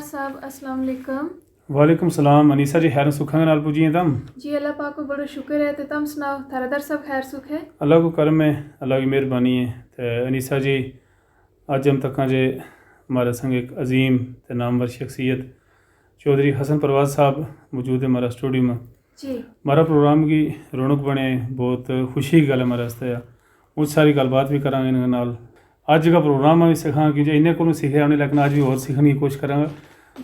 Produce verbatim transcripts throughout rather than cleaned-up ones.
صاحب، السلام علیکم۔ وعلیکم السلام انیسہ جی، خیراں سکھاں کے نال پوجی ہیں تم؟ جی، اللہ پاک کو بڑو شکر ہے، تے تم سناؤ، تھارا در سب خیر سکھ ہے؟ اللہ کو کرم ہے، اللہ کی مہربانی ہے۔ تے انیسہ جی، اج ہم تکاں جے ہمارے سنگ ایک عظیم تے نامور شخصیت چوہدری حسن پرواز صاحب موجود ہے ہمارا اسٹوڈیو ما۔ جی۔ ہمارا پروگرام کی رونق بنے، بہت خوشی کی گل ہے ہمارے واسطے۔ مچ ساری گل بات بھی کراں گے انہاں نال۔ اج کا پروگرام ہم سکھاں کیوں جے انہاں کولوں سکھے ہم نے، لیکن اج بھی ہور سکھن کی کوشش کراں گا۔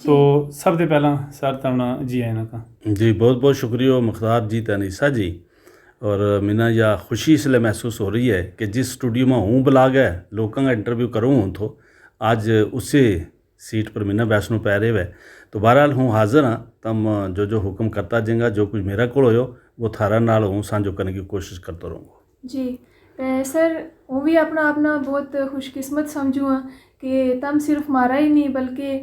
تو سب تے پہلاں سر تمنا جی آئے نا کا۔ جی، بہت بہت شکریہ مختار جی تے انیسہ جی۔ اور منا یا خوشی اس لیے محسوس ہو رہی ہے کہ جس اسٹوڈیو ما ہوں بلا گیا لوکاں کا انٹرویو کروں ہوں تھو، اج اسے سیٹ پر منا بیسنو پے رہے ہوئے۔ تو بہرحال ہوں حاضر ہاں، تم جو جو حکم کرتا جنگا، جو کچھ میرا کول ہویو، وہ تھارا نال ہوں سانجو کرنے کی کوشش کرتا رہوں گا۔ جی، تے سر، ہوں بھی اپنا اپنا بہت خوش قسمت سمجھوں ہاں کہ تم صرف مارا ہی نہیں بلکہ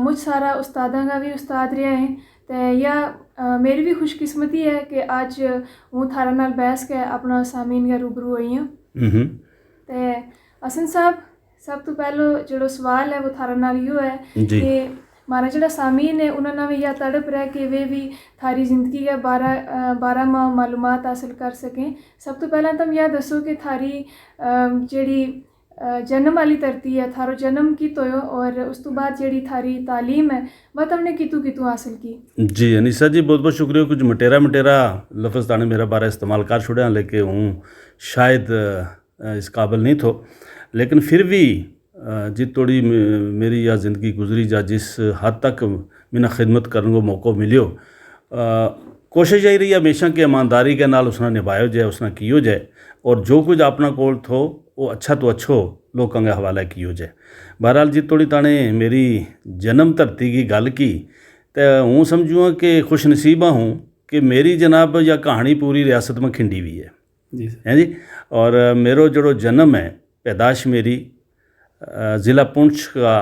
مچ سارا استاداں کا بھی استاد رہیا ہیں۔ تے یا میری بھی خوش قسمتی ہے کہ اج ہوں تھارا نال بحث کے اپنا سامین کا روبرو ہوئی ہوں۔ تے حسن صاحب، سب تو پہلو جیڑو سوال ہے وہ تھارا نال یوہ ہے کہ مارا جیڑا سامین ہے انہاں نا بھی یا تڑپ رہے کہ ویہ بھی تھاری زندگی کے بارہ ما معلومات حاصل کر سکیں۔ سب تو پہلاں تم یا دسو کہ تھاری جیڑی جنم والی دھرتی ہے، تھارو جنم کت ہویو اور اس تو بعد جیڑی تھاری تعلیم ہے وہ تم نے کتوں کتوں حاصل کی؟ جی انیسہ جی، بہت بہت شکریہ۔ کچھ مٹیرا مٹیرا لفظ تانے میرا بارہ استعمال کر چھوڑیا، لیکن ہوں شاید اس قابل نہیں تھو۔ لیکن پھر بھی جت توڑی میری یا زندگی گزری جا، جس حد تک منا خدمت کرن کو موقعو ملیو، کوشش یہی رہی ہمیشہ کہ ایمانداری کے نال اس نا نبھایو جائے، اس نا کیو جائے، اور جو کچھ اپنا کول تھو وہ اچھا تو اچھو لوکاں کے حوالے کیو جائے۔ بہرحال جت توڑی تانے میری جنم دھرتی کی گل کی، تے ہوں سمجھوں کہ خوش نصیبہ ہوں کہ میری جناب یا کہانی پوری ریاست ما کھنڈی ہوئی ہے۔ ہیں جی، اور میرو جیڑو جنم ہے، پیدائش میری ضلع پونچھ کا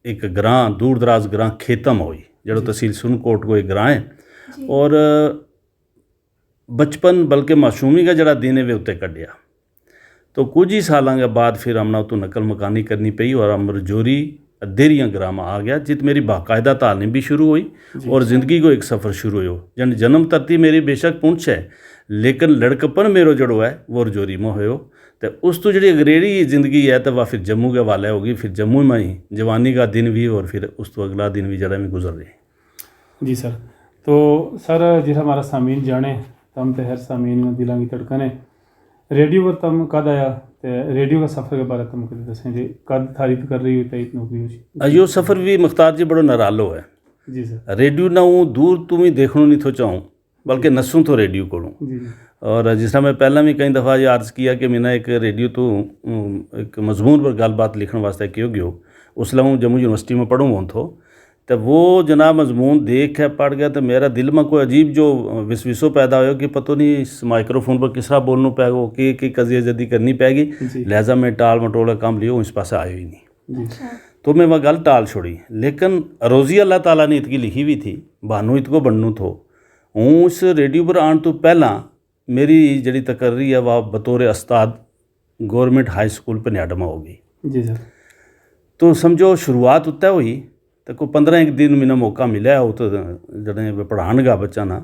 ایک گراں، دور دراز گراں کھیتم ہوئی، جیڑو تحصیل سن کوٹ کو ایک گراں ہے۔ اور بچپن بلکہ معصومی کا جیڑا دن ہے وہ اتے کڈیا۔ تو کچھ ہی سالاں کے بعد پھر ہم نا اتو نقل مکانی کرنی پئی اور ہم رجوری ادھیریاں گراں ما آ گیا، جت میری باقاعدہ تعلیم بھی شروع ہوئی اور زندگی کو ایک سفر شروع ہویو۔ جن جنم ترتی میری بے شک پونچھ ہے، لیکن لڑکپن میرو جیڑو ہے وہ رجوری ما ہویو۔ تے اس تو جیڑی اگریڑی زندگی ہے تے وہ پھر جموں کے حوالے ہوگی، پھر جموں ما ہی جوانی کا دن بھی اور پھر اس تو اگلا دن بھی جیڑا میں گزر رہی۔ جی سر، تو سر جیسا ہمارا سامین جانے، تم تے ہر سامین دلاں کی تڑکن ہے۔ ریڈیو پر تم کد آیا؟ تے ریڈیو کا سفر کے بارے تم کدے دسیں جی، کد تھاری تک کر رہی ہوئی تھا اتنو بھی ہوئی؟ یوہ سفر بھی مختار جی بڑو نرالو ہے۔ جی سر۔ ریڈیو نا ہوں دور تو ہی دیکھنو نہیں تھو چاہوں، بلکہ نسوں تھو ریڈیو کولوں۔ اور جس طرح میں پہلا بھی کئی دفعہ یہ عرض کیا کہ میں نا ایک ریڈیو تو ایک مضمون پر گل بات لکھن واسطے کیو گیو، اس لے ہوں جموں یونیورسٹی میں پڑھوں ہوں تھو۔ تے وہ جناب مضمون دیکھ کے پڑھ گیا تے میرا دل ما کوئی عجیب جو وسوسو پیدا ہویو کہ پتو نہیں اس مائیکرو فون پر کس طرح بولنو پے گو، کہ کی قضیہ جدی کرنی پے گی۔ لہذا میں ٹال مٹول کا کم لیو، اس پاسے آیو ہی نہیں۔ تو میں وہ گل ٹال چھوڑی۔ لیکن روزی اللہ تعالی نے اتکی لکھی ہوئی تھی، بھانو اتکو بننو تھو۔ ہوں اس ریڈیو پر آن تو پہلاں میری جیڑی تقرری ہے وہ بطور استاد گورنمنٹ ہائی سکول پنیاڈ ما ہو گئی۔ جی سر۔ تو سمجھو شروعات اتے ہوئی، تے کوئی پندرہ ایک دن منا موقع ملیا اتو جیڑے پڑھان گا بچاں نا۔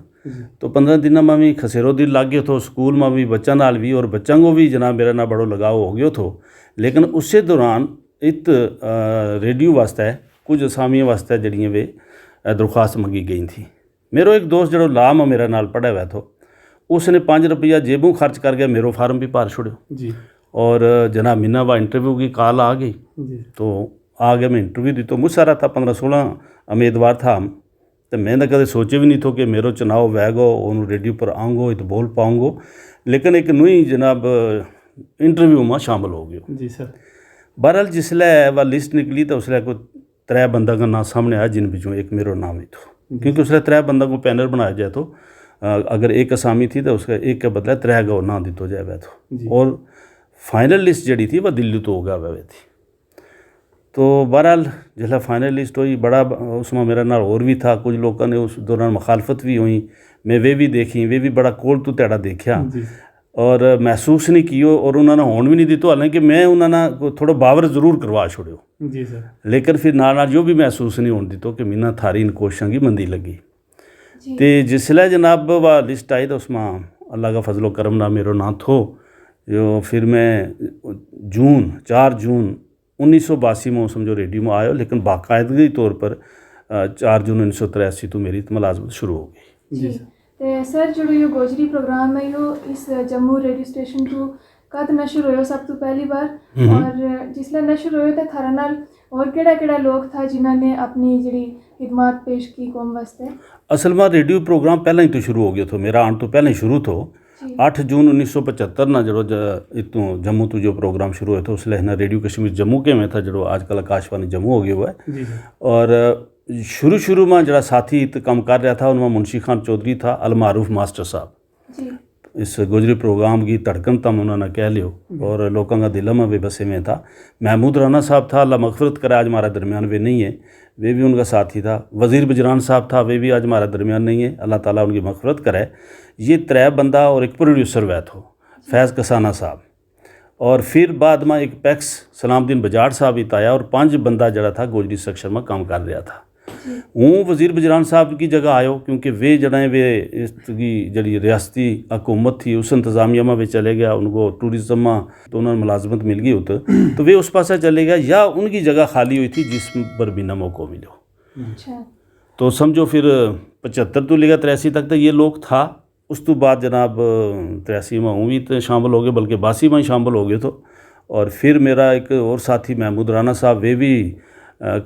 تو پندرہ دناں ما وی خسیرو دل لگ گیو تھو، سکول ما وی بچاں نال وی اور بچاں کو وی جناب میرا نا بڑو لگاؤ ہو گیو تھو۔ لیکن اسے دوران ات ریڈیو واسطے کچھ اسامیاں واسطے جیڑیاں وے درخواست منگی گئی تھی۔ میرو ایک دوست جیڑو لا ما میرا نال پڑھے ہوئے تھو، اس نے پانچ روپیہ جیبوں خرچ کر گیا، میرو فارم بھی پار چھوڑیو۔ جی۔ اور جناب منا وا انٹرویو کی کال آ گئی۔ جی۔ تو آ گیا، میں انٹرویو دیتو، مچ سارا تھا، پندرہ سولہ امیدوار تھا ہم۔ تو میں نہ کدے سوچے بھی نہیں تھو کہ میرو چناؤ وہے گو، انہوں ریڈیو پر آؤں گو، ات بول پاؤں گو۔ لیکن ایک نوئی جناب انٹرویو ما شامل ہو گیو۔ جی سر۔ بہرحال جس لے وا لسٹ نکلی تو اس لے کوئی ترے بندہ کا نام سامنے آیا، جن بچوں ایک میرو نام ہی تھو۔ کیونکہ اس لے ترے بندہ کو پینل بنایا جائے تھو، اگر ایک اسامی تھی تو اس کا ایک کے بدلے ترے کا نام دیتو جائے وے تھو۔ اور فائنل لسٹ جیڑی تھی وہ دلی تو ہو گیا وے تھی۔ تو بہرحال جس لے فائنل لسٹ ہوئی، بڑا اس ما میرا نال اور بھی تھا، کچھ لوکاں نے اس دوران مخالفت بھی ہوئی، میں وے بھی دیکھی، وے بھی بڑا کول تو تیڑا دیکھیا۔ اور محسوس نہیں کیو اور انہاں نا ہون وی نہیں دتو، حالانکہ میں انہاں نا تھوڑا باور ضرور کروا چھوڑیو۔ لیکن فیر نال نال یوہ وی محسوس نہیں ہون دتو کہ منا تھاری ان کوششاں کی مندی لگی۔ تے جس لے جناب واہ لسٹ آئی تو اس ما اللہ کا فضل و کرم نا میرو ناں تھو۔ فیر میں جون چار جون انیس سو باسی ما سمجھو ریڈیو ما آیو، لیکن باقاعدگی طور پر چار جون انیس سو تریاسی تو میری ملازمت شروع ہو گئی۔ تے سر جیڑو یوہ گوجری پروگرام ہے یوہ اس جموں ریڈیو اسٹیشن تو کد نشر ہویو سب تو پہلی بار؟ اور جس لے نشر ہویو تے تھارا نال اور کیڑا کیڑا لوگ تھا جنہاں نے اپنی جیڑی خدمات پیش کی قوم واسطے؟ اصل ما ریڈیو پروگرام پہلاں ہی تو شروع ہو گیو تھو، میرا آن تو پہلاں ہی شروع تھو۔ اٹھ جون انیس سو پچھتر نا جیڑو اتو جموں تو جو پروگرام شروع ہویو تھو اس لے نا ریڈیو کشمیر جموں کے میں تھا، جیڑو آج کل آکاشوانی جموں ہو گیو ہے۔ اور شروع شروع ما جیڑا ساتھی ات کم کر رہیا تھا ان ما منشی خان چوہدری تھا، المعروف ماسٹر صاحب۔ اس گوجری پروگرام کی دھڑکن تم انہاں نا کہہ لیو۔ اور لوکاں کا دلاں ما ویہ بسے میں تھا۔ محمود رانا صاحب تھا، اللہ مغفرت کرے، آج ہمارا درمیان ویہ نہیں ہے۔ ویہ وی ان کا ساتھی تھا۔ وزیر بجران صاحب تھا، ویہ وی آج ہمارا درمیان نہیں ہے، اللہ تعالی ان کی مغفرت کرے۔ یہ ترے بندہ اور ایک پروڈیوسر ویہ تھو، فیض کسانہ صاحب۔ اور فیر بعد ما ایک پیکس سلام دین بجاڑ صاحب ات آیا اور پنج بندہ جیڑا تھا گوجری سکشن ما کم کر رہیا تھا۔ ہوں وزیر بجران صاحب کی جگہ آیو کیونکہ ویہ جیڑا ہے ویہ اس کی جیڑی ریاستی حکومت تھی اس انتظامیہ ما ویہ چلے گیا، ان کو ٹورزم ما تو انہاں نا ملازمت مل گئی ات، تو ویہ اس پاسا چلے گیا یا ان کی جگہ خالی ہوئی تھی جس پر منا موقعو ملیو۔ تو سمجھو فیر پچھتر تو لے گیا تریاسی تک تو یہ لوگ تھا۔ اس تو بعد جناب تریاسی ما ہوں وی شامل ہو گیو بلکہ باسی ما ہی شامل ہو گیو تھو۔ اور فیر میرا ایک اور ساتھی محمود رانا صاحب ویہ وی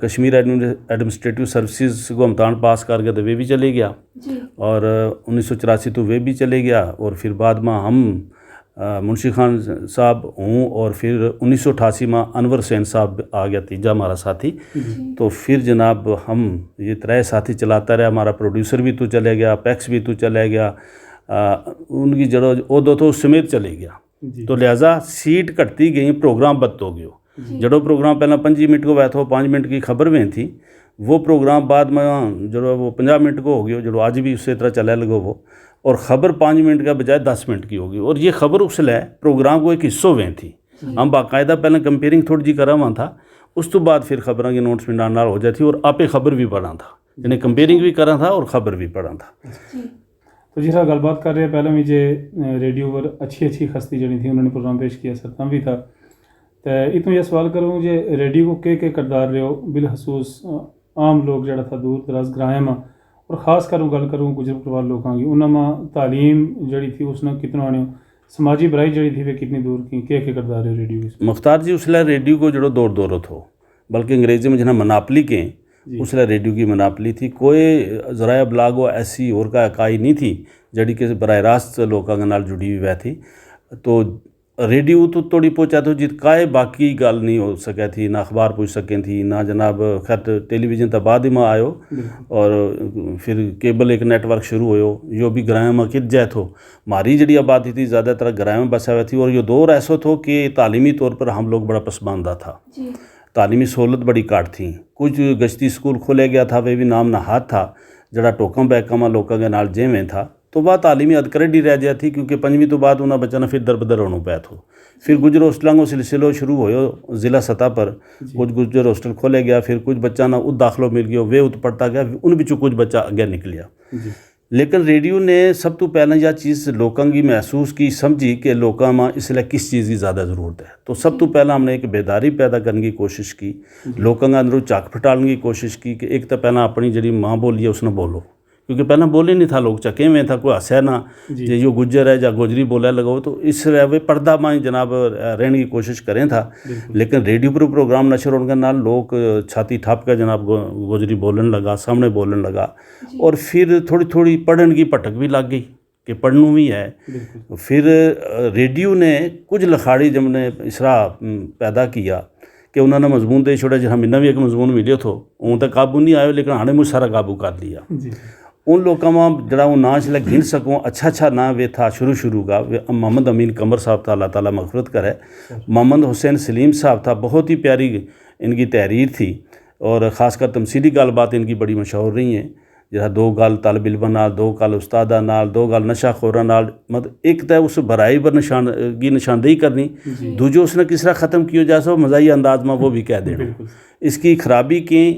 کشمیر ایڈمنسٹریٹو سروسز کو امتحان پاس کر گیا تو ویہ وی چلے گیا۔ اور انیس سو چوراسی تو ویہ وی چلے گیا اور فیر بعد ما ہم منشی خان صاحب ہوں اور فیر انیس سو اٹھاسی ما انور حسین صاحب آ گیا تیجا ہمارا ساتھی۔ تو فیر جناب ہم یہ ترے ساتھی چلاتا رہیا، ہمارا پروڈیوسر وی تو چلے گیا، پیکس وی تو چلے گیا۔ ان کی جیڑو عہدو تھو اس سمیت چلے گیا۔ تو لہذا سیٹ گھٹتی گئی، پروگرام بدتو گیو۔ جیڑو پروگرام پہلاں پنجی منٹ کو ویہ تھو پانچ منٹ کی خبر ویہ تھی، وہ پروگرام بعد ما جیڑو وہ پنجاہ منٹ کو ہو گیو جیڑو اج وی اسے طرح چلے لگو وہ۔ اور خبر پانچ منٹ کا بجائے دس منٹ کی ہو گئی اور یہ خبر اس لے پروگرام کو ایک حصو ویہ تھی۔ ہم باقاعدہ پہلاں کمپیئرنگ تھوڑی جی کراں واں تھا، اس تو بعد فیر خبراں کی اناؤنسمنٹ آن نال ہو جاتی اور آپے خبر وی پڑھاں تھا، یعنی کمپیئرنگ وی کراں تھا اور خبر وی پڑھاں تھا۔ تو جس طرح گل بات کر رہے ہیں پہلاں وی جے ریڈیو پر اچھی اچھی ہستی جیڑی تھی انہوں نے پروگرام پیش کیا سر تم وی تھا۔ تے اتوں یہ سوال کروں جے ریڈیو کو کے کے کردار رہیو بالخصوص عام لوگ جیڑا تھا دور دراز گرائیں ما اور خاص کر گل کروں گجر پروار لوکاں کی انہاں ما تعلیم جیڑی تھی اس نا کتنا آنیو، سماجی برائی جیڑی تھی وہ کتنی دور کی کے کے کردار رہیو ریڈیو کی؟ مختار جی اس لے ریڈیو کو جیڑو دور دورو تھو، بلکہ انگریزی ما جنہاں مناپلی کہیں، اس لے ریڈیو کی مناپلی تھی۔ کوئی ذرائع ابلاغ و ایسی ہور کا اکائی نہیں تھی جیڑی کہ براہ راست لوکاں کے نال جڑی ہوئی ویہ تھی۔ تو ریڈیو تو توڑی پوہچا تھو جت کائے باقی گل نہیں ہو سکے تھی، نہ اخبار پوہچ سکیں تھی نہ جناب خیر ٹیلی ویژن تا بعد ہی ما آیو۔ اور فیر کیبل ایک نیٹ ورک شروع ہویو، یوہ بھی گرائیں ما کت جائے تھو۔ ماری جیڑی آبادی تھی زیادہ تر گرائیں ما بسا ہویا تھی اور یوہ دور ایسو تھو کہ تعلیمی طور پر ہم لوگ بڑا پسماندہ تھا۔ تعلیمی سہولت بڑی گھٹ تھی۔ کچھ گشتی اسکول کھولے گیا تھا وہ بھی نام نہاد تھا، جیڑا ٹوکاں بیکاں ما لوکاں کے نال جیویں تھا۔ تو واہ تعلیمی ادکرڈی رہ جاتی کیونکہ پنجویں تو بعد انہاں بچاں نا فیر دربدر ہونو پے تھو۔ فیر گجر ہوسٹلاں کو سلسلو شروع ہویو، ضلع سطح پر کچھ گجر ہوسٹل کھولے گیا، فیر کچھ بچاں نا ات داخلو مل گیو ویہ ات پڑھتا گیا، ان بچوں کچھ بچہ اگے نکلیا۔ لیکن ریڈیو نے سب تو پہلاں یا چیز لوکاں کی محسوس کی سمجھی کہ لوکاں ما اس لے کس چیز کی زیادہ ضرورت ہے، تو سب تو پہلاں ہم نے ایک بیداری پیدا کرنے کی کوشش کی۔ لوکاں کا اندروں چاک پھٹالنے کی کوشش کی کہ ایک تو پہلاں اپنی جیڑی ماں بولی ہے اس نا بولو، کیونکہ پہلاں بولے نہیں تھا لوگ چکے ہوئے تھا کوئی ہسے نہ جے یوہ گجر ہے یا گوجری بولے لگو تو اس ویہ پردہ ما ہی جناب رہنے کی کوشش کریں تھا۔ لیکن ریڈیو پر پروگرام نشر ہون کے نال لوگ چھاتی ٹھپ کے جناب گوجری بولن لگا، سامنے بولن لگا۔ اور فیر تھوڑی تھوڑی پڑھن کی پٹک بھی لگ گئی کہ پڑھنو بھی ہے۔ فیر ریڈیو نے کچھ لکھاڑی جب نے اس طرح پیدا کیا کہ انہاں نے مضمون دے چھوڑے جہاں منا بھی ایک مضمون ملیو تھو، اون تے قابو نہیں آیو لیکن ہانے مجھ سارا قابو کر لیا۔ ان لوکاں ما جیڑا وہ ناں اس لے گھن سکوں، اچھا اچھا ناں ویہ تھا شروع شروع کا محمد امین قمر صاحب تھا، اللہ تعالی مغفرت کرے۔ محمد حسین سلیم صاحب تھا، بہت ہی پیاری ان کی تحریر تھی۔ اور خاص کر تمثیلی گل بات ان کی بڑی مشہور رہی ہیں۔ جیسا دو گل طالب علماں نال، دو گل استاداں نال، دو گل نشہ خوراں نال، مطلب ایک تے اس برائی پر نشان کی نشاندہی کرنی۔ دوجو اس نے کس طرح ختم کیو جا سو، مزاحیہ انداز ما وہ بھی کہہ دینا۔ اس کی خرابی کیں،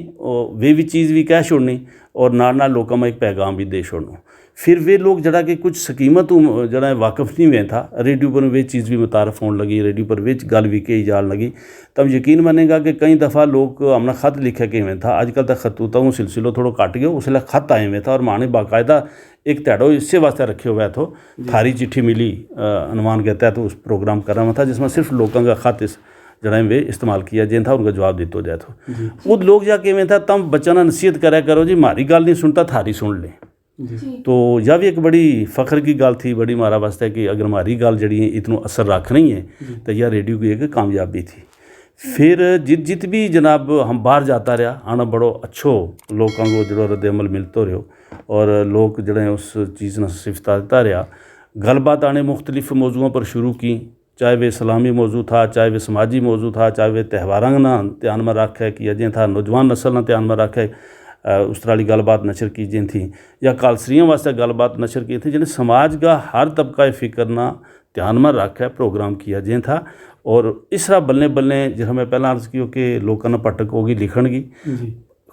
ویہ وی چیز وی کہہ چھوڑنی، اور نال نال لوکاں ما ایک پیغام وی دے چھوڑنو۔ فر ویہ لوک جیڑا کہ کچھ سکیماں توں جیڑا واقف نہیں وین تھا، ریڈیو پر ویہ چیز وی متعارف ہون لگی، ریڈیو پر ویہ گل وی کہی جان لگی۔ تم یقین منے گا کہ کئی دفعہ لوک ہمنا خط لکھے کہ وین تھا، اج کل تک خطوطاں کو سلسلو تھوڑو کٹ گیو، اس لے خط آئے وین تھا اور مانے باقاعدہ ایک تہڑو اسے واسطے رکھیو ہویا تھو۔ تھاری چٹھی ملی عنوان کے تحت اس پروگرام کرنا تھا، جس ما صرف لوکاں کا خط اس جیڑا ویہ استعمال کیا جین تھا، ان کا جواب دیتو جائے تھو۔ اد لوک جا کے وین تھا، تم بچاں نا نصیحت کریا کرو جی، ماری گل نہیں سنتا، تھاری سن لیں۔ تو یا وی ایک بڑی فخر کی گل تھی، بڑی مارا واسطے کہ اگر ماری گل جیڑی اتنو اثر رکھ رہی ہے، تو یا ریڈیو کی ایک کامیابی تھی۔ فر جت جت بھی جناب ہم باہر جاتا رہیا، ہاں بڑو اچھو لوکاں کو جیڑو رد عمل ملتو رہیو، اور لوک جیڑے اس چیز نا سفتا دیتا رہیا۔ گل بات آنے مختلف موضوعاں پر شروع کی، چاہے وہ اسلامی موضوع تھا، چاہے وہ سماجی موضوع تھا، چاہے وہ تہواراں نا دھیان ما رکھ ہے کہ اجیں تھا نوجوان نسل نا دھیان ما رکھ ہے۔ اس طرح والی گل بات نشر کی جین تھی، یا کالسریاں واسطے گل بات نشر کی تھی، جنہیں سماج کا ہر طبقہ فکر نا دھیان ما رکھ ہے پروگرام کیا جین تھا۔ اور اس طرح بلنے بلنے جیسا میں پہلاں عرض کیو کہ لوکاں نا پٹک ہو گئی لکھن کی،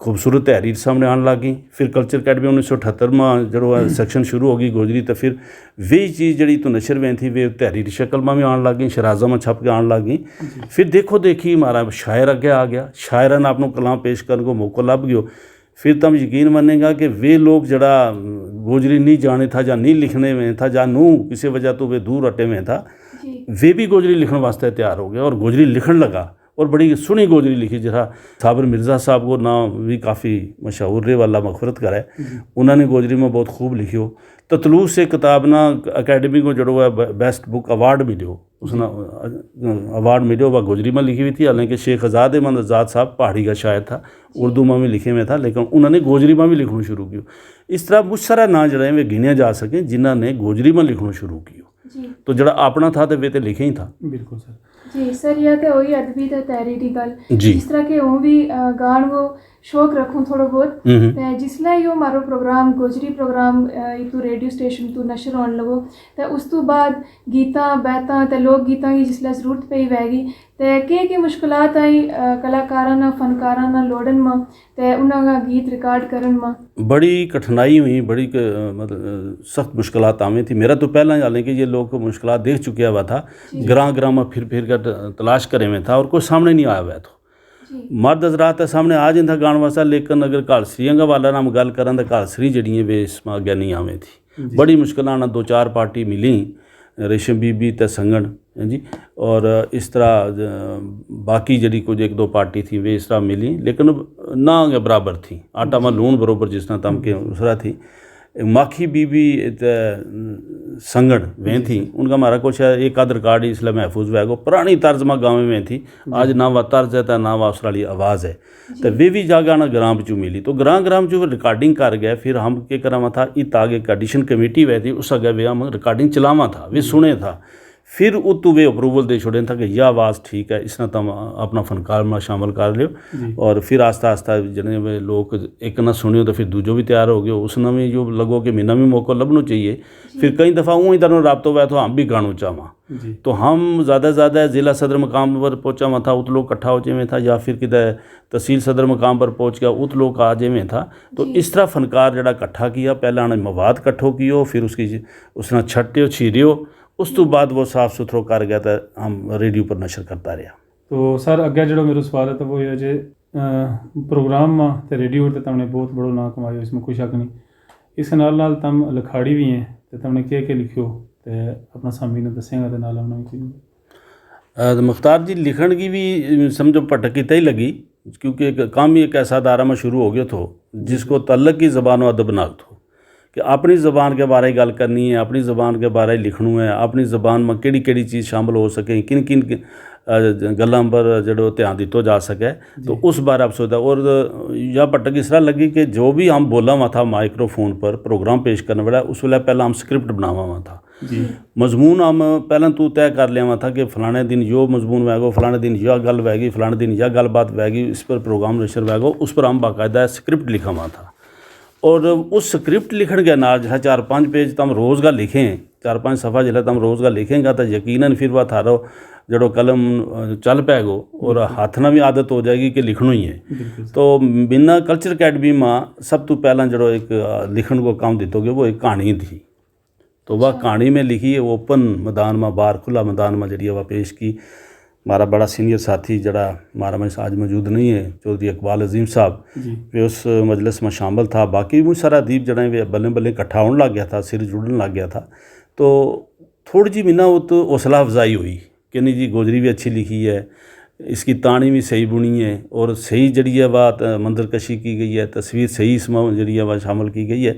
خوبصورت تحریر سامنے آن لگ گئی۔ فر کلچر اکیڈمی انیس سو اٹھتر ما جیڑو ہے سیکشن شروع ہو گئی گوجری، تو فر ویہ چیز جیڑی تو نشر وین تھی ویہ تحریری شکل ما وی آن لگ گئی، شرازہ ما چھپ کے آن لگ گئی۔ فر دیکھو دیکھی مارا شاعر اگے آ گیا، شاعراں نا اپنو کلام پیش کرن کو موقع لب گیو۔ فر تم یقین منے گا کہ ویہ لوک جیڑا گوجری نہیں جانے تھا یا نہیں لکھنے وین تھا یا نو کسے وجہ تو ویہ دور اٹے وین تھا، ویہ بھی گوجری لکھن واسطے تیار ہو گیا اور گوجری لکھن لگا۔ اور بڑی سنی گوجری لکھی جیسا صابر مرزا صاحب کو ناں وی کافی مشہور رہے والا مغفرت کرے۔ انہاں نے گوجری ما بہت خوب لکھیو۔ تطلوس ایک کتاب نا اکیڈمی کو جیڑو ہے بیسٹ بک ایوارڈ ملیو، اس نا ایوارڈ ملیو وہ گوجری ما لکھی ہوئی تھی، حالانکہ شیخ آزاد احمد آزاد صاحب پہاڑی کا شاعر تھا، اردو ما وی لکھے ہوئے تھا، لیکن انہاں نے گوجری ما وی لکھنو شروع کیو۔ اس طرح مچ سارا ناں جیڑا ہے وہ گنیا جا سکے جنہاں نے گوجری ما لکھنو شروع کیو۔ تو جیڑا اپنا تھا تو ویہ تے لکھے ہی تھا۔ بالکل سر۔ جی سر، یا تے ہوئی ادبی تے تحریری گل۔ جس طرح کہ ہوں وی گان وہ شوق رکھوں تھوڑو بہت، تے جس لے یوہ مارو پروگرام گوجری پروگرام اتو ریڈیو اسٹیشن تو نشر ہون لگو، تے اس تو بعد گیتاں بیتاں تے لوک گیتاں کی جس لے ضرورت پئی وے گی، تے کہہ کہہ مشکلات آئی؟ کلاکاراں نا فنکاراں نا لوڑن ما تے انہاں کا گیت ریکارڈ کرن ما؟ بڑی کٹھنائی ہوئی، بڑی سخت مشکلات آویں تھی۔ میرا تو پہلاں ہی حالانکہ یہ لوک مشکلات دیکھ چکیا ہوا تھا، گراں گراں ما پھر پھر کر تلاش کرے ہوئے تھا اور کوئی سامنے نہیں آیا ہوا تھا۔ مرد حضرات تے سامنے آ جیندا گان واسطے، لیکن اگر کالسریاں کا والا نام گل کرن تے کالسری جیڑی ہیں ویہ اس ما اگے نہیں آویں تھی۔ بڑی مشکلاں نال دو چار پارٹی ملی، ریشم بی بی تے سنگن، جی، اور اس طرح باقی جیڑی کچھ ایک دو پارٹی تھی ویہ اس طرح ملی، لیکن نہ اگے برابر تھی۔ آٹا ما لون بروبر جس طرح تم کے اس طرح تھی۔ ماکھی بی بی تے سنگن وین تھی، ان کا مارا کچھ ایک آدھ ریکارڈ اس لے محفوظ ہوئے گو، پرانی طرز ما گاویں وین تھی۔ آج نہ وہ طرز ہے تے نہ وہ اس والی آواز ہے۔ تے ویہ وی جاگہ نا گراں بچوں ملی، تو گراں گراں بچوں ریکارڈنگ کر گئے۔ فر ہم کے کراں تھا، ات آگے ایک آڈیشن کمیٹی ہوئے تھی، اس اگے ویہ ہم ریکارڈنگ چلاواں تھا، ویہ سنے تھا۔ فر اتو ویہ اپروول دے چھوڑیں تھا کہ یا آواز ٹھیک ہے، اس نا تم اپنا فنکار ما شامل کر لیو۔ اور فر آہستہ آہستہ جنے ویہ لوک ایک نا سنیو تو فر دوجو وی تیار ہو گیو، اس نا وی یوہ لگو کہ مینا وی موقع لبھنو چاہیے۔ فر کئی دفعہ اوں ہی طرح رابطو ہوئے تھو ہم بھی گانو چاہواں۔ تو ہم زیادہ زیادہ ضلع صدر مقام پر پہنچا ہوا تھا، ات لوک کٹھا ہو جائیں تھا، یا فر کدے تحصیل صدر مقام پر پہنچ گیا، ات لوک آ جائیں تھا۔ تو اس طرح فنکار جیڑا کٹھا کیا، پہلا انہیں مواد کٹھو کیو، فر اس کی اس نا چھٹیو چھیریو، اس تو بعد وہ صاف ستھرو کر گیا تھا، ہم ریڈیو پر نشر کرتا رہیا۔ تو سر اگے جیڑو میرو سوال ہے تو وہ یہ جے پروگرام ما تے ریڈیو تے تم نے بہت بڑو ناں کمایو، اس میں کوئی شک نہیں۔ اس نال نال تم لکھاڑی وی ہیں، تے تم نے کہہ کہہ لکھیو تے اپنا سامعین نا دسیں گا تے نال انہاں وی کوئی؟ مختار جی، لکھن کی وی سمجھو پٹک کیتا ہی لگی، کیونکہ کم ہی ایک ایسا ادارہ ما شروع ہو گیو تھو جس کو تعلق ہی زبان و ادب نال تھو کہ اپنی زبان کے بارے گل کرنی ہے، اپنی زبان کے بارے لکھنو ہے، اپنی زبان ما کیڑی کیڑی چیز شامل ہو سکیں، کن کن گلاں پر جیڑو دھیان دتو جا سکے۔ تو اس بارے اپسوچ دا اور یا پٹک اس طرح لگی کہ جو بھی ہم بولاں وا تھا مائیکرو فون پر پروگرام پیش کرنے والا، اس ویلے پہلا ہم سکرپٹ بناواں وا تھا۔ مضمون ہم پہلا تو طے کر لیاں وا تھا کہ فلانے دن یوہ مضمون وہے گو، فلانے دن یا گل وہے گی، فلانے دن یا گل بات وہے گی، اس پر پروگرام نشر وہے گو، اس پر ہم باقاعدہ سکرپٹ لکھاں وا تھا۔ اور اس سکرپٹ لکھن کے نال جیسا چار پنج پیج تم روز کا لکھیں، چار پنج صفحہ جیسا تم روز کا لکھیں گا تو یقینا پھر وہ تھارو جیڑو قلم چل پے گو اور ہتھ نا بھی عادت ہو جائے گی کہ لکھنو ہی ہے۔ تو منا کلچر اکیڈمی ما سب تو پہلا جیڑو ایک لکھن کو کام دیتو گیا وہ ایک کہانی تھی۔ تو وہ کہانی میں لکھی ہے اوپن میدان ما باہر کھلا میدان ما جیڑی ہے وہ پیش کی۔ ہمارا بڑا سینئر ساتھی جیڑا ہمارا میں آج موجود نہیں ہے، چوہدری اقبال عظیم صاحب، وہ اس مجلس ما شامل تھا۔ باقی بھی مچ سارا ادیب جیڑا ہے وہ بلیں بلیں اکٹھا ہون لگ گیا تھا، سر جڑن لگ گیا تھا۔ تو تھوڑی جی منا ات حوصلہ افزائی ہوئی کہ نہیں جی گوجری بھی اچھی لکھی ہے، اس کی تانی بھی صحیح بنی ہے اور صحیح جیڑی ہے وہ منظر کشی کی گئی ہے، تصویر صحیح اس ما جیڑی ہے وہ شامل کی گئی ہے۔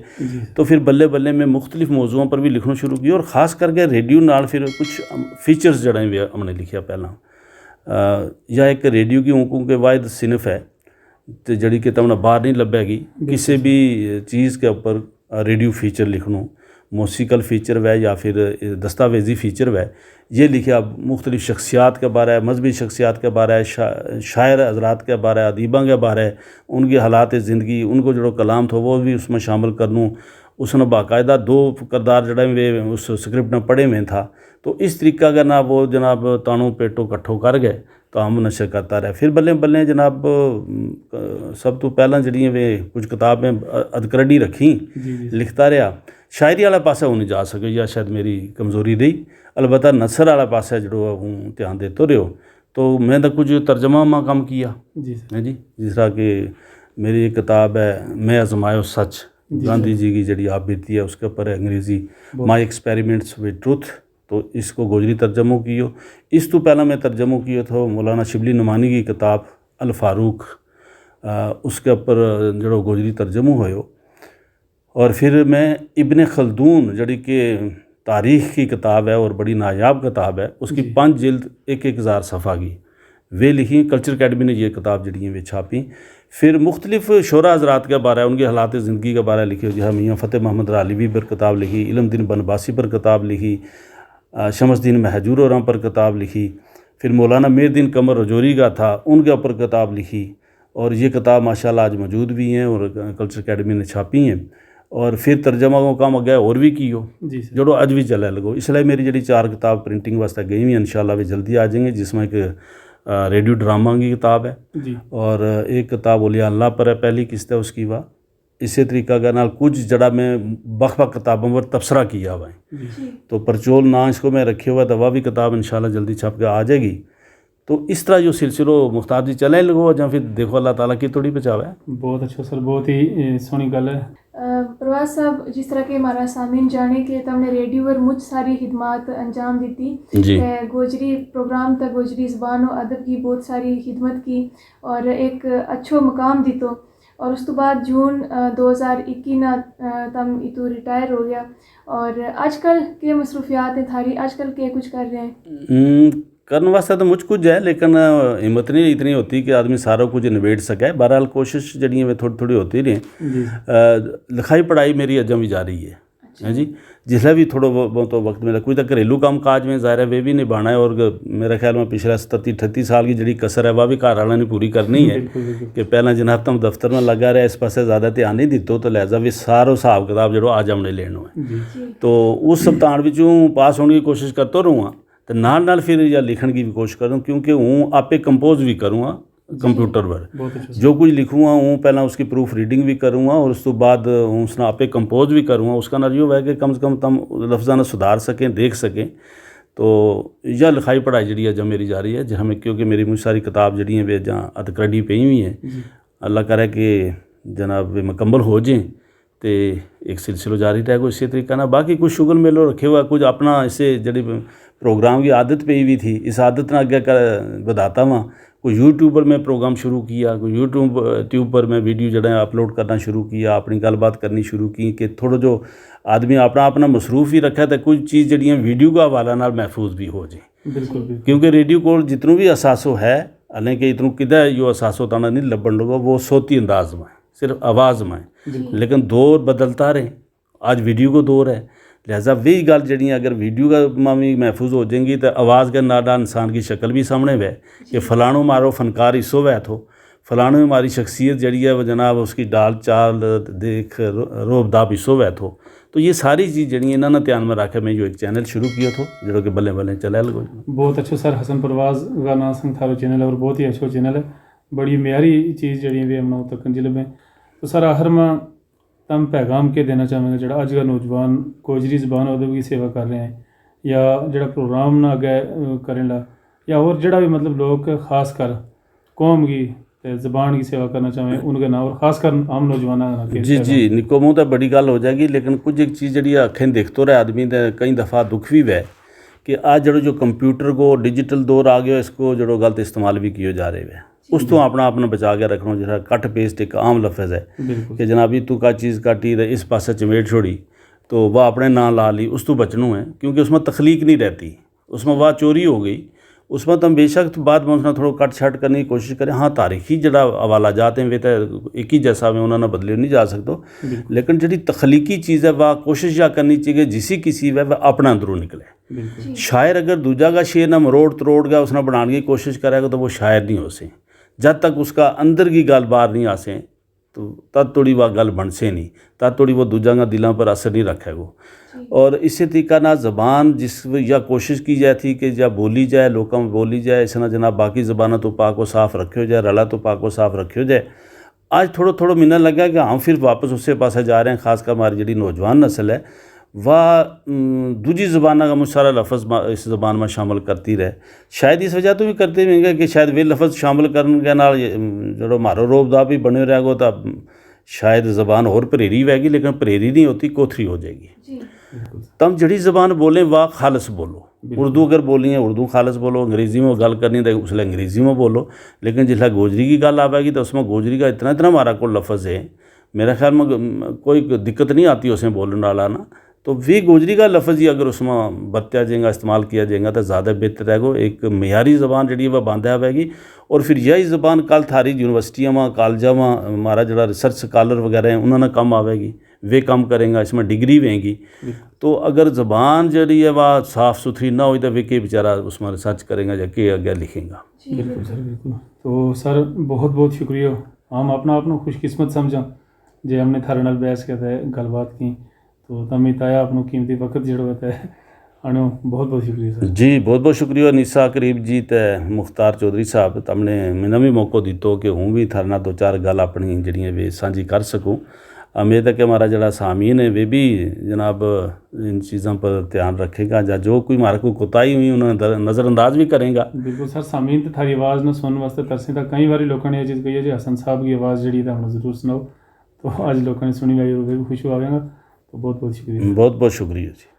تو پھر بلے بلے میں مختلف موضوعوں پر بھی لکھنو شروع کیا اور خاص کر کے ریڈیو نال پھر کچھ فیچرز جیڑا ہے ہم نے لکھیا پہلا۔ یا ایک ریڈیو کی اونکوں کے واحد صنف ہے تے جیڑی کہ تمنا باہر نہیں لبھے گی۔ کسے بھی چیز کے اپر ریڈیو فیچر لکھنو، موسیقل فیچر وے یا پھر دستاویزی فیچر وے، یہ لکھیا مختلف شخصیات کے بارے، مذہبی شخصیات کے بارے، شاعر حضرات کے بارے، ادیباں کے بارے، ان کی حالات زندگی، ان کو جیڑو کلام تھو وہ بھی اس میں شامل کرنو۔ اس نا باقاعدہ دو کردار جیڑا وے اس سکرپٹ نا پڑھے ہوئے تھا۔ تو اس طریقہ کا نا وہ جناب تانو پیٹو کٹھو کر گئے۔ تو ہم نشر کرتا رہے۔ پھر بلے بلے جناب سب تو پہلا جیڑی وے کچھ کتاب میں ادکرڈی رکھی، لکھتا رہیا۔ شاعری والا پاسا ہوں نہیں جا سکے یا شاید میری کمزوری رہی۔ البتہ نثر والا پاسا جیڑو ہوں دھیان دیتو رہیو۔ تو میں تو کچھ ترجمہ ما کم کیا۔ جس طرح کہ میری ایک کتاب ہے میں آزمایو سچ، گاندھی جی کی جیڑی آپ بیتی ہے اس کے اپر ہے انگریزی، مائی ایکسپیریمنٹس وتھ ٹروتھ۔ تو اس کو گوجری ترجمو کیو۔ اس تو پہلا میں ترجمو کیو تھو مولانا شبلی نعمانی کی کتاب الفاروق، اس کے اپر جیڑو گوجری ترجمو ہویو۔ اور پھر میں ابن خلدون جیڑی کہ تاریخ کی کتاب ہے اور بڑی نایاب کتاب ہے، اس کی پنج جلد ایک ایک ہزار صفحہ کی، ویہ لکھی۔ کلچر اکیڈمی نے یہ کتاب جیڑی ہیں ویہ چھاپی۔ پھر مختلف شعراء حضرات کے بارے، ان کے حالات زندگی کے بارے لکھی ہو جیسا میاں فتح محمد رالیوی پر کتاب لکھی، علم دین بنباسی پر کتاب لکھی، شمس دین مہجور ہوراں پر کتاب لکھی۔ پھر مولانا میر دین قمر رجوری کا تھا، ان کے اپر کتاب لکھی۔ اور یہ کتاب ماشاءاللہ آج موجود بھی ہیں اور کلچر اکیڈمی نے چھاپی ہیں۔ اور پھر ترجمہ کو کام اگے اور بھی کیو، جیڑو اج بھی چلے لگو۔ اس لیے میری جیڑی چار کتاب پرنٹنگ واسطے گئی ہوئی ہیں، انشاءاللہ وہ جلدی آ جائیں گے، جس میں ایک ریڈیو ڈرامہ کی کتاب ہے، اور ایک کتاب اولیاء اللہ پر ہے، پہلی قسط ہے اس کی۔ واہ، اسی طریقہ کا نال کچھ جیڑا میں بخ بخ کتابوں پر تبصرہ کیا ہوا ہے۔ تو پرچول نہ اس کو میں رکھے ہوا ہے تو وہ بھی کتاب انشاءاللہ جلدی چھپ کے آ جائے گی۔ تو اس طرح یوہ سلسلو مختار جی چلے لگو جاں پھر دیکھو اللہ تعالی کی توڑی پہنچاوے۔ بہت اچھو سر، بہت ہی سونی گل ہے۔ پرواز صاحب، جس طرح کہ ہمارا سامعین جانے کہ تم نے ریڈیو پر مچ ساری خدمات انجام دیتی، گوجری پروگرام تک گوجری زبان و ادب کی بہت ساری خدمت کی اور ایک اچھو مقام دیتو۔ اور اس تو بعد جون دو ہزار اکی نا تم اتو ریٹائر ہو گیا۔ اور آج کل کے مصروفیات ہیں تھاری؟ آج کل کے کچھ کر رہے ہیں؟ کرن واسطے تو مچ کچھ ہے، لیکن ہمت نہیں اتنی ہوتی کہ آدمی سارا کچھ نبیڑ سکے۔ بہرحال کوشش جیڑی ہے تھوڑی تھوڑی ہوتی رہی۔ لکھائی پڑھائی میری اجاں بھی جاری ہے۔ جس لے بھی تھوڑو بہت وقت ملا، کوئی تو گھریلو کام کاج میں ظاہر ہے وہ بھی نبھانا ہے۔ اور میرا خیال میں پچھلا ستتی اٹھتی سال کی جیڑی کسر ہے وہ بھی گھر والوں نے پوری کرنی ہے۔ کہ پہلا جناب تم دفتر میں لگا رہے، اس پاسے زیادہ دھیان نہیں دیتو، تو لہذا بھی سارو حساب کتاب جیڑو آج ہم نے لینو ہے۔ تو اس سپتان وچوں پاس ہونے کی کوشش کرتو رہوں ہاں، تو نال نال پھر یا لکھن کی بھی کوشش کروں، کیونکہ ہوں آپے کمپوز بھی کروں ہاں کمپیوٹر پر۔ جو کچھ لکھوں ہاں ہوں پہلا اس کی پروف ریڈنگ بھی کروں ہاں اور اس تو بعد ہوں اس نا آپے کمپوز بھی کروں ہاں۔ اس کا نال یوہ ہے کہ کم سے کم تم لفظاں نا سدھار سکیں، دیکھ سکیں۔ تو یا لکھائی پڑھائی جیڑی ہے جب میری جاری ہے جہاں میں، کیونکہ میری مچ ساری کتاب جیڑی ہیں وہ جاں ادکرڈی پئی ہوئی ہیں۔ اللہ کرے کہ جناب وہ مکمل ہو جائیں۔ تے ایک سلسلو جاری رہے گو اسی طریقہ نا۔ باقی کچھ شغل میلو رکھے ہوا، کچھ اپنا اسے جیڑی پروگرام کی عادت پئی ہوئی تھی، اس عادت نا اگے بدھاتا ہوا۔ کوئی یوٹیوب پر میں پروگرام شروع کیا، کوئی یوٹیوب پر میں ویڈیو جیڑا اپلوڈ کرنا شروع کیا، اپنی گل بات کرنی شروع کی کہ تھوڑو جو آدمی اپنا اپنا مصروف ہی رکھے تو کچھ چیز جیڑی ہیں ویڈیو کا حوالہ نال محفوظ بھی ہو جائیں۔ کیونکہ ریڈیو کول جتنو بھی اثاثو ہے، حالانکہ اتنو کدھے یوہ اثاثو تانا نہیں لبھن لگو، وہ صوتی انداز ما ہے، صرف آواز ما ہے۔ لیکن دور بدلتا رہے، آج ویڈیو کو دور ہے۔ لہذا وہی گل جیڑی ہیں اگر ویڈیو کا ما بھی محفوظ ہو جائیں گی تو آواز کے نال نال انسان کی شکل بھی سامنے ہوئے کہ فلانو مارو فنکار حصو ہوئے تھو، فلانے ہماری شخصیت جیڑی ہے وہ جناب اس کی ڈال چال دیکھ روب داب حصو ہوئے تھو۔ تو یہ ساری چیز جیڑی ہے انہاں نے دھیان میں رکھ کے میں یوہ ایک چینل شروع کیو تھو، جیڑو کہ بلے بلے چلے لگو۔ بہت اچھو سر، حسن پرواز کا ناں سنگ تھارو چینل ہے اور بہت ہی اچھو چینل ہے۔ بڑی معیاری چیز جیڑی ہے ہم نو تک جلب ہیں۔ تو سر آخر ما تم پیغام کے دینا چاہویں گا جیڑا اج کا نوجوان گوجری زبان ادب کی سیوا کر رہے ہیں، یا جیڑا پروگرام نا اگے کریں لا، یا اور جیڑا بھی مطلب لوگ خاص کر قوم کی تے زبان کی سیوا کرنا چاہویں ان کے ناں اور خاص کر ہم نوجواناں کا ناں کے؟ جی جی، نکو منہ تے بڑی گل ہو جائے گی، لیکن کچھ ایک چیز جیڑی اکھیں دیکھتو رہے آدمی تے کئی دفعہ دکھ بھی وے کہ آج جیڑو جو کمپیوٹر کو ڈیجیٹل دور آ گیو، اس کو جیڑو غلط استعمال بھی کیو جا رہے وے۔ اس تو اپنا اپنا بچا کے رکھنو جیڑا کٹ پیسٹ ایک عام لفظ ہے کہ جناب یہ تو کا چیز کاٹی تے اس پاسے چمیٹ چھوڑی، تو وہ اپنے ناں لا لی، اس تو بچنو ہے کیونکہ اس میں تخلیق نہیں رہتی۔ اس میں وہ چوری ہو گئی۔ اس میں تم بے شک بعد میں اس نا تھوڑو کٹ شٹ کرنے کی کوشش کریں۔ ہاں، تاریخی جیڑا حوالہ جات ہیں وہ تے ایک ہی جیسا میں انہاں نا بدلیو نہیں جا سکتو، لیکن جیڑی تخلیقی چیز ہے وہ کوشش یا کرنی چاہیے جسی کسی وے وہ اپنا اندروں نکلے۔ شاعر اگر دوجا کا شعر نا مروڑ تروڑ گیا اس نا بنان کی کوشش کرے گا تو وہ شاعر نہیں ہو سیں۔ جد تک اس کا اندر کی گل باہر نہیں آ سیں تو تد توڑی وہ گل بن سے نہیں، تد توڑی وہ دوجا کا دلاں پر اثر نہیں رکھے گو۔ اور اسی طریقہ نا زبان جس یا کوشش کی جائے تھی کہ یا بولی جائے، لوکاں میں بولی جائے، اس نا جناب باقی زباناں تو پاک و صاف رکھیو جائے، رلا تو پاک و صاف رکھیو جائے۔ آج تھوڑو تھوڑو مہینہ لگا کہ ہم پھر واپس اسے پاسے جا رہے ہیں، خاص کر ہماری جیڑی نوجوان نسل ہے، وہ دوجی زباناں کا مچ سارا لفظ اس زبان ما شامل کرتی رہے۔ شاید اس وجہ تو بھی کرتے ہوئیں گے کہ شاید وہ لفظ شامل کرن کے نال جیڑو مارو روب دا بھی بنے رہے گو تا شاید زبان ہور پریری ہوئے گی، لیکن پریری نہیں ہوتی، کوتھری ہو جائے گی۔ تم جیڑی زبان بولیں وہ خالص بولو۔ اردو اگر بولنی ہے اردو خالص بولو، انگریزی میں گل کرنی ہے تو اس لے انگریزی میں بولو۔ لیکن جس لے گوجری کی گل آوے گی تو اس میں گوجری کا اتنا اتنا مارا کو لفظ ہے، میرا خیال میں کوئی دقت نہیں آتی اسے بولن والا نا۔ تو وی گوجری کا لفظ ہی اگر اس ما برتیا جائیں گا، استعمال کیا جائیں گا تو زیادہ بہتر رہے گو۔ ایک معیاری زبان جیڑی ہے وہ باندھے آوے گی۔ اور پھر یہی زبان کل تھاری یونیورسٹیاں ما، کالجاں ما ہمارا جیڑا ریسرچ سکالر وغیرہ ہیں انہاں نا کم آوے گی۔ وی کم کریں گا، اس ما ڈگری ویں گی۔ تو اگر زبان جیڑی ہے وہ صاف ستھری نہ ہوئی تو وی کے بیچارہ اس ما ریسرچ کریں گا یا کے اگے لکھیں گا؟ بالکل سر، بالکل۔ تو سر، بہت بہت شکریہ۔ ہم اپنا آپ نو خوش قسمت سمجھاں جے ہم نے تھارے نال بحث کیا تھا، گل بات کی۔ تو تم اتایا اپنو قیمتی وقت جیڑو ہے تے آنو، بہت بہت شکریہ سر۔ جی بہت بہت شکریہ نیسا قریب جی تے مختار چوہدری صاحب، تم نے منا بھی موقع دیتو کہ ہوں بھی تھارے نال دو چار گل اپنی جیڑی ہے وی سانجھی کر سکوں۔ امید ہے کہ ہمارا جیڑا سامعین ہے وی بھی جناب ان چیزاں پر دھیان رکھے گا، یا جو کوئی ہمارا کوئی کوتاہی ہوئی انہاں نظر انداز بھی کریں گا۔ بالکل سر، سامعین تے تھاری آواز نو سنن واسطے ترسیں تھا۔ کئی واری لوکاں نے یہ چیز کہی ہے جی حسن صاحب کی آواز جیڑی ہے تے ہم ضرور سناؤ۔ تو اج لوکاں نے سنی لائی اور وی بھی خوش ہو آویں گا۔ تو بہت بہت شکریہ۔ بہت بہت شکریہ جی۔